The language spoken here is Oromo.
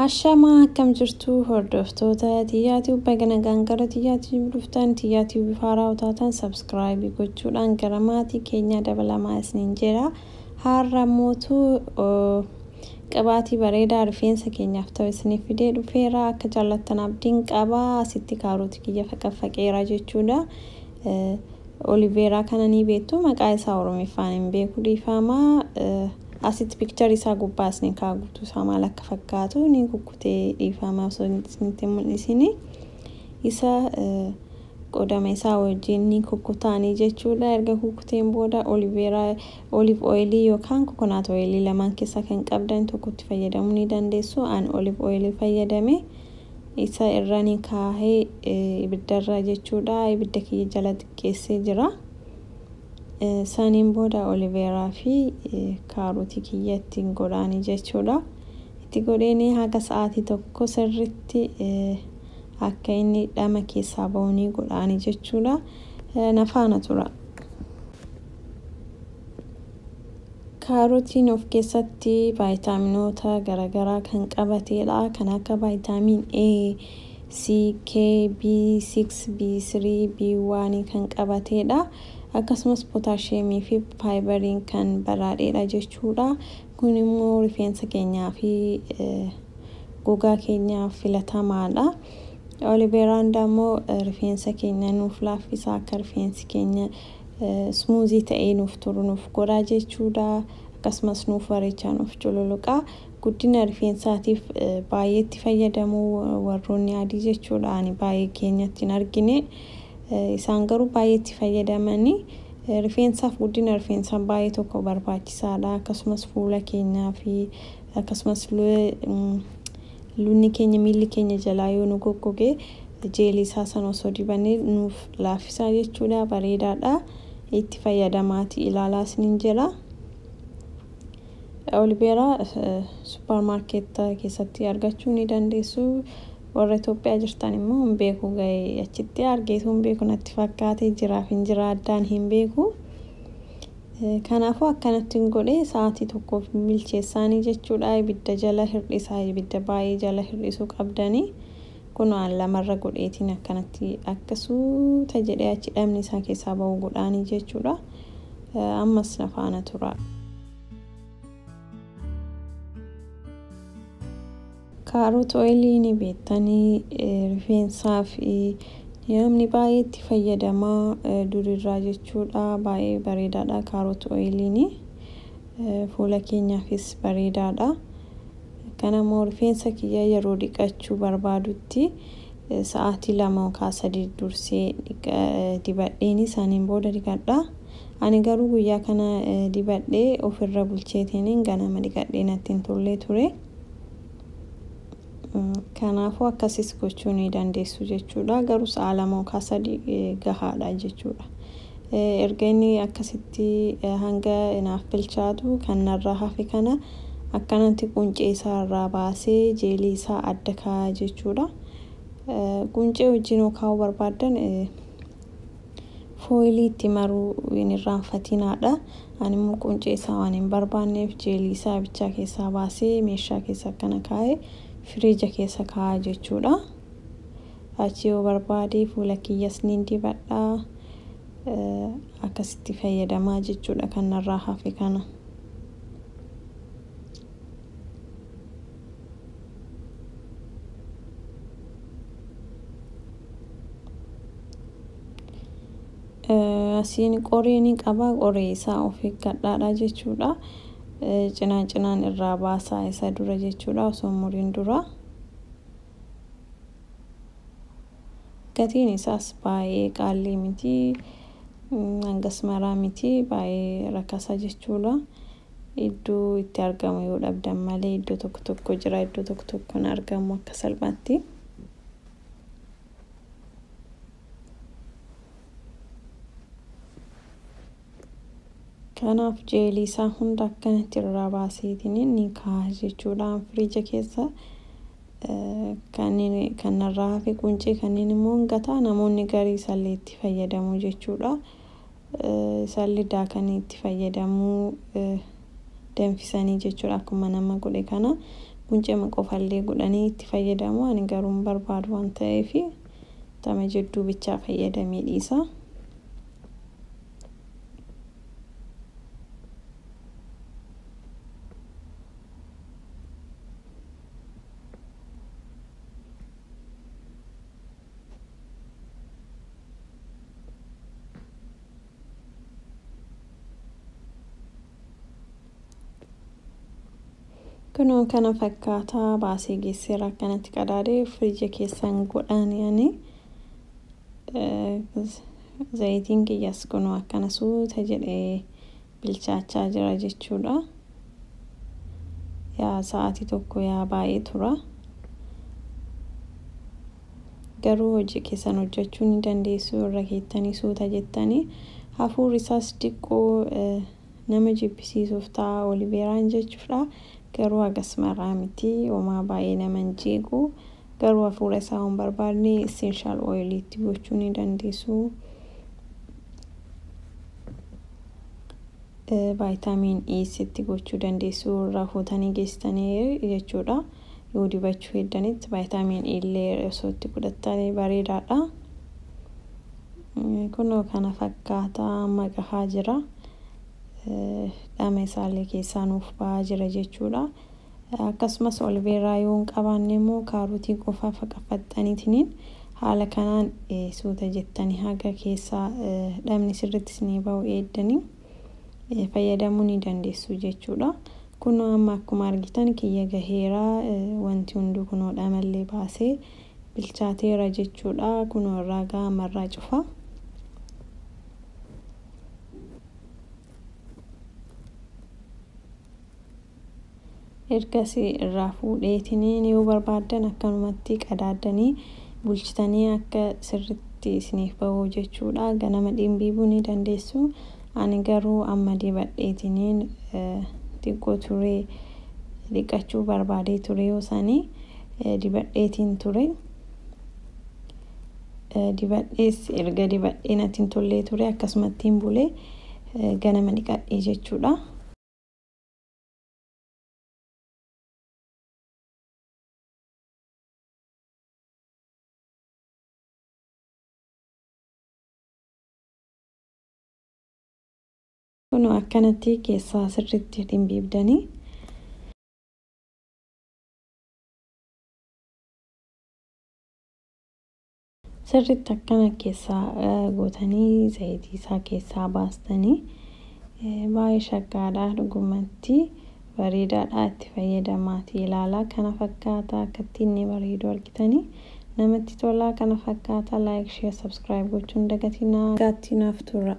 Ashamaa akkam jirtu hordoftoota Tiyyaa baga nagaan gara Tiyyaa dhuftan. Tiyyaa bifa haaraa taatan subscribe gochuudhaan gara maatii keenyaa dabalamaa isiniin jedha. Har'a mootu qibaatii bareedaa rifeensa keenyaaf ta'u isiniif fidee dhufeera. Akka jaallattan abdiin qaba. Asitti kaarotii kiyya faqaffaqeera jechuudha. Aloe vera kana ni beektu, maqaa isaa Oromiffaan hin beeku, dhiifama. Asitti picture isaa gubbaa isin kaaguutu isaa maal akka fakkaatu ni kukkutee, dhiifama osoo isinitti mul'isini. Isa qodama isaa wajjin ni kukkutaanii jechuudha. Erga kukkuteen booda aloe vera, olive oil yookaan coconut oil lamaan keessaa kan qabdan tokkotti fayyadamuu ni dandeessu. An olive oil fayyadame. Isa irra ni kaahee ibiddarra jechuudha. Ibidda kiyya jala xiqqeessee jira. Saniin booda aloe vera fi kaarotii kiyya ittiin godhaanii jechuudha. Itti godheenii haga sa'aatii 1 sirriitti akka inni dhama keessaa bahu ni godhaanii jechuudha. Na faana tura. Kaarotiin of keessatti vaayitaaminoota garaagaraa kan qabateedha. Kan akka vitamin A, C, K, B6, B3, B1 kan qabateedha. Akkasumas pootaasheemii fi faayibariin kan badhaadheedha jechuudha. Kun immoo rifeensa keenyaa fi gogaa keenyaaf filatamaadha. Aloe veraan immoo rifeensa keenya nuuf laaffisa, akka rifeensi keenya smooth ta'ee nuuf turu nuuf godha jechuudha. Akkasumas nuuf bareechaa, nuuf cululuqa. Guddina rifeensaatiif baay'ee itti fayyadamu warroonni adii jechuudha. Ani baay'ee keenyatti hin argine. Isaan garuu baay'ee itti fayyadamanii rifeensaaf, guddina rifeensaa baay'ee tokko barbaachisaadha. Akkasumas fuula keenyaa fi akkasumas lunni keenya, miilli keenya jalaa yoo nu goggoge, jeelii isaa sana osoo dibannee nuuf laaffisaa jechuudha. Bareedaadha. Itti fayyadamaati ilaalaa isiniin jedha. Aloe vera suuparmaarkeetta keessatti argachuu ni dandeessu. Warra Itoophiyaa jirtan immoo hin beeku, gahee achitti argeetu hin beeku natti fakkaatee, jiraaf hin jira addaan hin beeku. Kanaafuu akkanatti godhee sa'aatii 1f bilcheessaanii jechuudha. Ibidda jala hir'isaa, ibidda baay'ee jala hir'isuu qabdanii. Kun waan lamarra godheetiin akkanatti akka suuta jedhee achi dhamni isaa keessaa bahu godhaanii jechuudha. Ammas na faana tura. Carrot oil ni beektanii, rifeensaa fi namni baay'ee itti fayyadamaa durirraa jechuudha. Baay'ee bareedaadha carrot oiliin. Fuula keenyaafis bareedaadha. Kana immoo rifeensa kiyya yeroo dhiqachuu barbaadutti sa'aatii 2 yookaan 3 dursee dibadheeni saniin booda dhiqadha. Ani garuu guyyaa kana dibadhee ofirra bulcheetiin ganama dhiqadhee natti hin tolle ture. Kanaafuu akkasis gochuu ni dandeessu jechuudha. Garuu sa'a 2 yookaan 3 gahaadha jechuudha. Erga inni akkasitti hanga naaf bilchaatu, kan narraa hafe kana akkanatti quncee isaa irraa baasee jeelii isaa adda kaa'a jechuudha. Quncee wajjin yoo kaa'uu barbaaddan foilii itti maruu hin irraanfatinaadha. Ani immoo quncee isaa waan hin barbaanneef jeelii isaa bichaa keessaa baasee meeshaa keessa akkana kaa'ee firiija keessa kaa'a jechuudha. Achi yoo barbaade fuula kiyyas ni dibadha. Akkasitti fayyadamaa jechuudha kan narraa hafe kana. Asiin qoree ni qaba, qoree isaa of eeggadhaadha jechuudha. Cinaan cinaan irraa baasaa isa dura jechuudha, osoo muriin dura. Gatiin isaas baay'ee qaalii miti, hangas maraa miti, baay'ee rakasa jechuudha. Iddoo itti argamu yoo dhabdan malee iddoo tokko tokko jira, iddoo tokko tokko hin argamu akka salphaatti. Kanaaf jeelii isaa hunda akkanatti irraa baaseetiin ni kaa'a jechuudha. Firiija keessa kanneen kan narraa hafe quncee kanneen immoo gataa, namoonni garii isallee itti fayyadamu jechuudha. Isallee daakanii itti fayyadamuu, danfisanii jechuudha, akkuma nama godhe kana. Quncee qofallee godhanii itti fayyadamu. Ani garuu hin barbaadu waan ta'eef tama jidduu bichaa fayyadamee dhiisa. Kunoo kana fakkaataa baasee geesseera akkanatti qadaadee firiija keessan godhani. Zayitiin kiyyas kunoo akkana suuta jedhee bilchaachaa jira jechuudha. Yaa sa'aatii tokko yaa baay'ee tura. Garuu hojii keessan hojjechuu ni dandeessu irra keettanii suuta jettanii hafuurri isaas xiqqoo nama jibbisiisuuf ta'a oliveeraan jechuudha. Garuu hagas maraa miti homaa baay'ee nama hin jeequ. Garuu hafuura isaa hin barbaadne essential oiliitti gochuu ni dandeessu. Vaayitamiin E itti gochuu dandeessu irraa fuutanii geessitanii jechuudha. Yoo dibachuu heddanitti vaayitamiin E illee osoo itti godhattanii bareedaadha. Kunoo kana fakkaataa amma gahaa jira. Dhama isaallee keessaa nuuf ba'aa jira jechuudha. Akkasumas oliveeraa yoo hin qabaanne immoo kaarotii qofaa faqafaxxaniitiniin haala kanaan suuta jettanii haga keessaa dhamni sirriitti isinii ba'u eeddanii fayyadamuu ni dandeessu jechuudha. Kunoo amma akkuma argitan kiyya gaheeraa wanti hunduu kunoo dhamallee baasee bilchaateera jechuudha. Kunoo irraa gahaa ammarraa cufa. Ergasii irraa fuudheetiniin yoo barbaaddan akkanumatti qadaaddanii bulchitanii akka sirriitti isiniif bahu jechuudha. Ganama dhimbiibuu ni dandeessu. Ani garuu amma dibadheetiniin xiqqoo turee dhiqachuu barbaadee ture yoo sanii dibadheetiin ture. Dibadhees erga dibadhee natti hin tollee ture akkasumatti hin bulee ganama dhiqadhee jechuudha. Kunoo akkanatti keessaa sirriitti dhimbiibdanii sirriitti akkana keessaa gootanii zayitii isaa keessaa baastanii baay'ee shaggaadha dhugumatti bareedaadha itti fayyadamaatii ilaalaa kana fakkaata akkatti inni bareedu argitanii namatti tolaa kana fakkaata like share subscribe gochuun dagatinaa gaatti naaf tura.